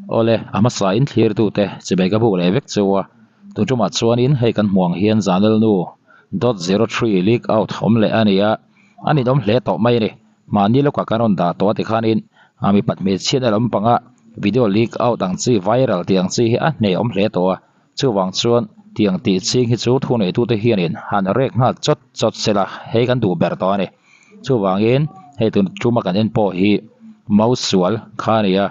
Awle, a hmasa in thlir tute chibai ka buk leh vek cheu a, tun tumah chuanin hei kan hmuh ang hian Zanelnu dot 03 leak out awm leh a ni a, a ninawm hle tawh mai a ni. Mahni lawkah kan rawn dah tawh a tikhanin a mipat hmeichhiatna lampanga video leak out ang chi viral tih ang chi hi a hnehawm hle tawh a, chuvang chuan tiang tih ching hi chu thuneitute hianin han rek nghal chawt chawt sela hei kan duh ber tawh a ni. Chuvangin hei tun tuma kan en pawh hi mau sual kha a ni a,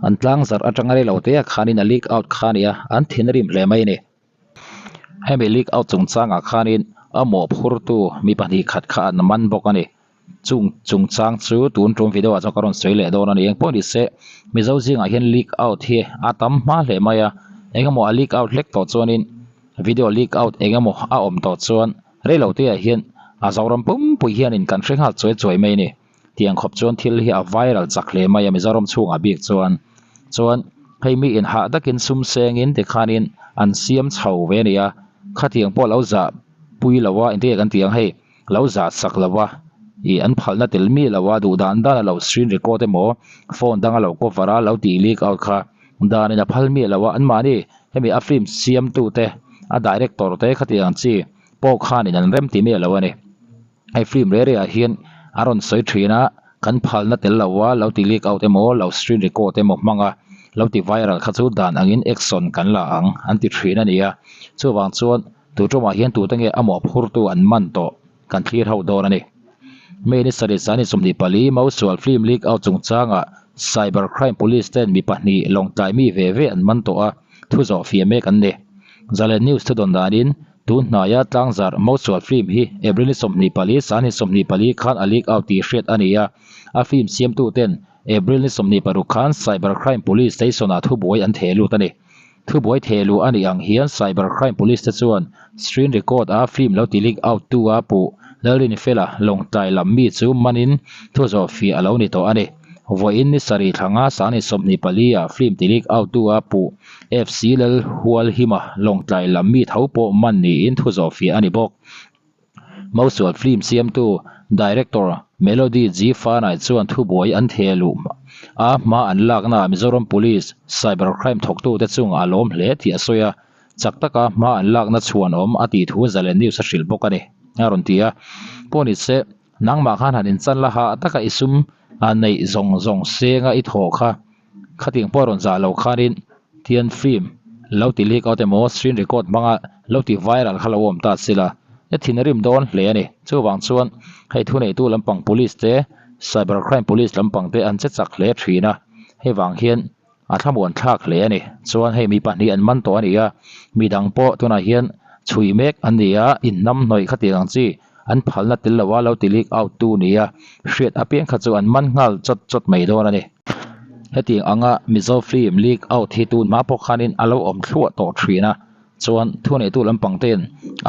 an tlang zarh atanga rei lo te ah khanin a leak out kha a ni a, an thin a rim hle mai a ni. Hemi leak out chungchangah khanin a mawhphurtu mi pahnih khat kha an man bawk a ni. Chung chungchang chu tun tum video ah chuan ka rawn sawi leh dawn a ni. Engpawh ni se Mizo zingah hian leak out hi a tam hma hle mai a, engemaw a leak out hlek tawh chuanin video leak out engemaw a awm tawh chuan rei lo te ah hian a Zoram pumpui hianin kan hre nghal chuai chuai mai a ni. Tiang khawp chuan thil hi a viral chak hle mai a Mizoram chhungah bik chuan. Chuan hei mi in hah takin sum sengin tikhanin an siam chho ve a ni a, khatiang pawh lo zah pui lo a engtin nge kan tih ang hei lo zah sak lo a ih an phalna tel mi lo a duh dan dan a lo screen record emaw phone danga lo cover a lo tih leak out kha dan in a phal mi lo a anmahni hemi a film siam tu te a director te khatiang chi pawh khanin an rem ti mi lo a ni. Hei film reh reh ah hian a rawn sawi thin a, kan phalna tel lo a lo ti leak out emaw lo screen record emaw hmang a lo ti viral kha chu dan angin action kan la ang an ti thin a ni a, chuvang chuan tu tumah hian tute nge a mawhphurtu an man tawh kan thlir ho dawn a ni. May ni sarih sani 24 Mausual film leak out chungchangah cyber crime police ten mi pahnih lawngtlai mi ve ve an man tawh a, thu zawh fiah mek an ni. Zalen News thudawn danin Tun hnaia tlangzarh Mosual film hi April ni 24, Sangni 24 khan a leak out tih hriat a ni a, a film siamtuten April ni 26 khan Cyber Crime Police Station-ah thubuai an theh lut a ni. Thubuai theh luh a nih ang hian Cyber Crime Police te chuan screen record a film lo ti leak out tu a puh Lalrinfela Lawngtlai lam mi chu manin thu zawh fiah a lo ni tawh a ni. Vawiin ni sarih thlanga Sangni 24 ah film ti leak out tu a puh FC Lalhualhima Lawngtlai lam mi tho pawh man niin thu zawh fiah a ni bawk. Mausual film siamtu Director Melody G Fanai chuan thubuai an theh luh a hma an laknaah Mizoram Police Cyber Crime thawktute chungah a lawm hle tih a sawi a, chak taka hma an lakna chhuanawm a tih thu Zalen News a hrilh bawk a ni, a rawn ti a. Pawh ni se, nangmah khan han inchan la ha taka i sum neih zawng zawng senga i thawh kha Khatiang pawh rawn zah lo khanin tian film lo ti leak out emaw screen record hmanga lo ti viral kha lo awm ta sila e thin a rim dawn hle a ni. Chuvang chuan hei thuneitu lampang police te cyber crime police lampang te an che chak hle thin a, hei vang hian a thlamuan thlak hle a ni. Chuan hei mi pahnih an man tawh a ni a, midang pawh tunah hian chhui mek an ni a, inhnam hnawih khatiang ang chi an phalna tel loa lo ti leak out tu nia hriat apiang kha chu an man nghal chawt chawt mai dawn a ni. Hetiang anga Mizo film leak out hi tun hma pawh khanin a lo awm thluah tawh thin a, chuan thuneitu lampang ten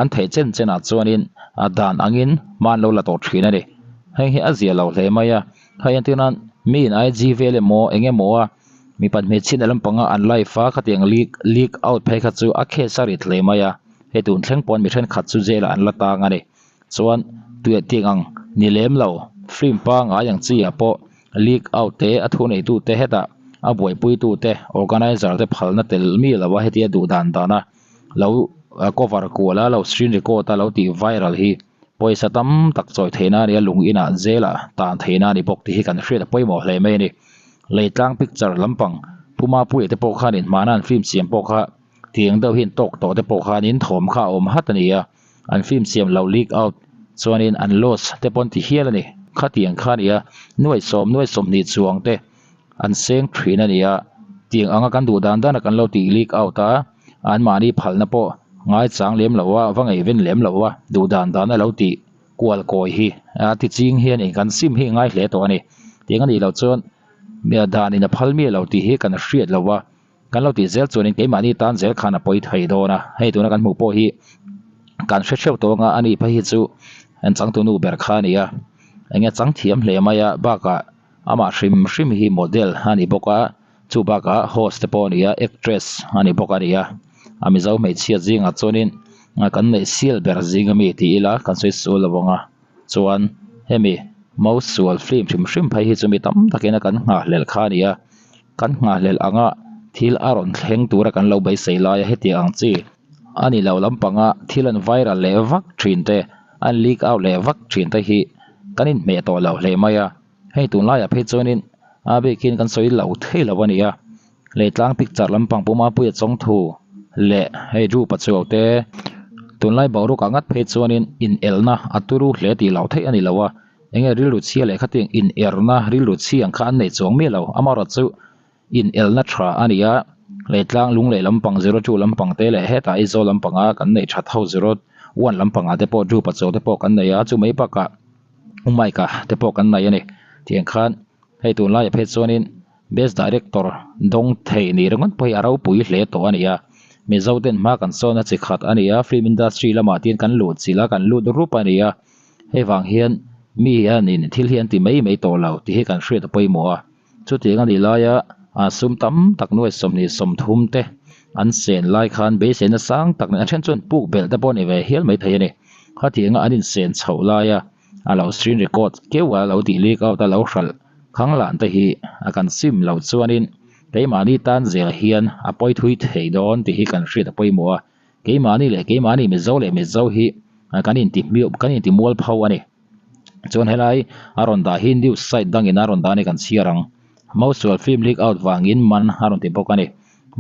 an theih chen chenah chuanin a dan angin hma an lo la tawh thin a ni. Heng hi a zia lo hle mai a, hei entir nan miin IG vel emaw eng emaw a mipat hmeichhiatna lampanga an live a khatiang leak leak out phei kha chu a case a rit hle mai a. Hei tun thleng pawn mi thenkhat chu jail ah an la tang a ni. Chuan tuiah tiang ang ni lem lo film pangngai ang chi ah pawh leak out te a thu nei tu te hetah a buaipui tu te organizer te phalna tel mi lo a hetia duh dan dan a lo cover kual a lo screen record a lo tih viral hi pawisa tam tak chawi theihna a ni a lung inah jail ah tan theihna a ni bawk tih hi kan hriat a pawimawh hle mai a ni. Leitlang picture lampang Puma Puia te pawh khanin hmana an film siam pawh kha Tiang deuh hian tawk tawh te pawh khanin thawm kha a awm hat a ni a, an film siam lo leak out chuanin an loss te pawn ti hial a ni. Khatiang kha a ni a, nuai sawm nuai sawmhnih chuang te an seng thin a ni a, tiang anga kan duh dan dan a kan lo tih leak out a, anmahni phalna pawh ngaichang lem lo a, va ngaihven lem lo a, duh dan dan a lo tih kual kawi hi a ti ching hian eng kan sim hi ngai hle tawh a ni. Tiang a nih loh chuan danin a phal miah lo tih hi kan hriat lo a. Kan lo tih zel chuanin keimahni tan zel khan a pawi thei dawn a, hei tuna kan hmuh pawh hi kan hre theuh tawh anga ani phei hi chu an changtunu ber kha a ni a, enge chang thiam hle mai a bakah amah hrim hrim hi model a ni bawk a, chu bakah host te pawh a ni a actress a ni bawk a ni a, a mizo hmeichhia zingah chuanin kan neih sial ber zing ami tih ila kan sawi sual lo ang a, chuan hemi Mausual film hrim hrim phei hi chu mi tam takin a kan nghahhlelh kha a ni a. Kan nghahhlelh anga thil a rawn thleng tura kan lo beisei laia hetiang ang chi a ni lo lampanga thil an viral leh vak thin te, an leak out leh vak thin te hi kan inhmeh tawh lo hle mai a. Hei tunlaiah phei chuanin a bikin kan sawi lo thei lo a ni a, Leitlang picture lampang Pu Mapuia Chawngthu leh hei Drew Pachuau te tunlai boruakah ngat phei chuanin inelna a turu hle tih loh theih a ni lo a, enge rilru chhia leh khatiang inerna rilru chhia ang kha an nei chuang miah lo, amaherawhchu inelna tha a ni a, Leitlang Lunglei lampang 02 lampang te leh hetah Aizawl lampanga kan neih that ho 01 lampangah te pawh Drew Pachuau te pawh kan nei a, chu mai bakah U Mike-a te pawh kan nei a ni, tiang khan hei tunlaiah phei chuanin. Best Director dawng thei ni ringawt pawh hi a ropui hle tawh a ni a, Mizo ten hma kan sawn a chi khat a ni a, film industry lamah tin kan luh chilh a, kan lut rup a ni a, hei vang hian mi hianin thil hi an ti mai mai tawh lo tih hi kan hriat a pawimawh a, chutiang a nih laia sum tam tak nuai 20 30 te an sen lai khan beiseina sang tak nen a then chuan puk belh te pawh a ni ve hial mai thei a ni, khatianga an insen chhoh laia a lo screen record keuh a, a lo tih leak out a lo hralh. Khanglan te hi a kan sim loh chuanin keimahni tan zel hian a pawi thui thei dawn tih hi kan hriat a pawimawh a, keimahni leh keimahni Mizo leh Mizo hi kan inti kan inti mual pho a ni. Chuan helai a rawn dah hi news site dangin a rawn dah a ni kan chhiar ang. Mosual film leak out vangin man a rawn ti bawk a ni.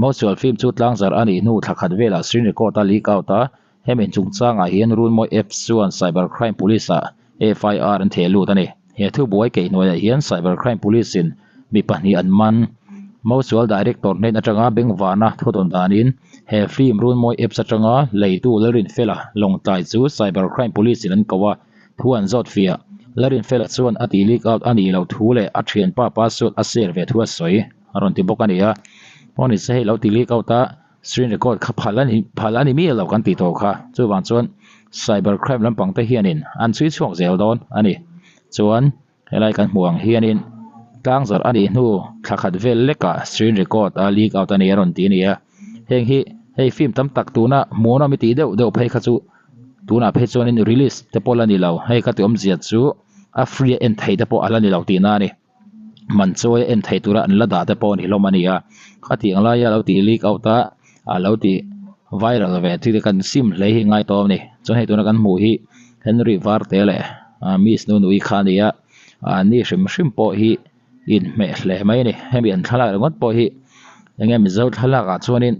Mosual film chu tlangzarh a nih hnu thla khat velah screen record a leak out a, Hemi chungchangah hian Runmawi Apps chuan Cyber Crime Police-ah FIR an theh lut a ni. He thubuai keihnuaiah hian Cyber Crime Police-in mi pahnih an man. Mosual Director hnen atanga bengvana thudawn danin he film Runmawi Apps atanga leitu Lalrinfela Lawngtlai chu Cyber Crime Police-in an ko a, thu an zawt fiah. Lalrinfela chuan a tih leak out a nih loh thu leh a thianpa password a share ve thu a sawi a rawn ti bawk a ni a. Pawh ni se hei lo ti leak out a. Screen record kha phal a ni phal a ni miah lo kan tih tawh kha. Chuvang chuan cyber crime lampang te hianin an chhui chhuak zel dawn a ni. Chuan helai kan hmuh ang hianin tlangzarh a nih hnu thla khat vel lekah screen record a leak out a ni a rawn ti a ni a. Heng hi hei film tam tak tuna hmuhnawm i tih deuh deuh phei kha chu tunah phei chuanin release te pawh la ni lo. Hei ka tih awmzia chu a free a en theih te pawh a la ni lo tihna a ni. Man chawi a en thei tura an la dah te pawh a ni hlawm a ni a, khatiang laia lo tih leak out a, a lo tih viral ve thil kan sim hle hi ngai tawp a ni. Chuan hei tuna kan hmuh hi Henry Varte leh Miss Nunui kha a ni a, an ni hrim hrim pawh hi inhmeh hle mai a ni. Hemi an thlalak ringawt pawh hi eng nge Mizo thlalak ah chuanin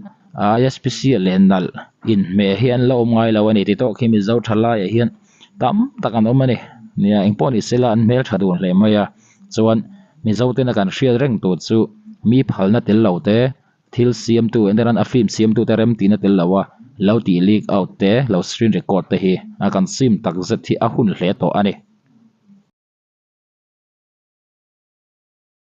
ISPC leh nalh inhmeh hi an la awm ngai lo a ni tih tawk hi Mizo thalaiah hian tam tak an awm a ni. Nia engpawh ni sela an hmeltha dun hle mai a, chuan Mizo tena kan hriat reng tur chu mi phalna tel lo te, thil siamtu entir nan a film siamtu te rem tihna tel lo a, lo tih leak out te, lo screen record te hi a kan sim tak zet hi a hun hle tawh a ni.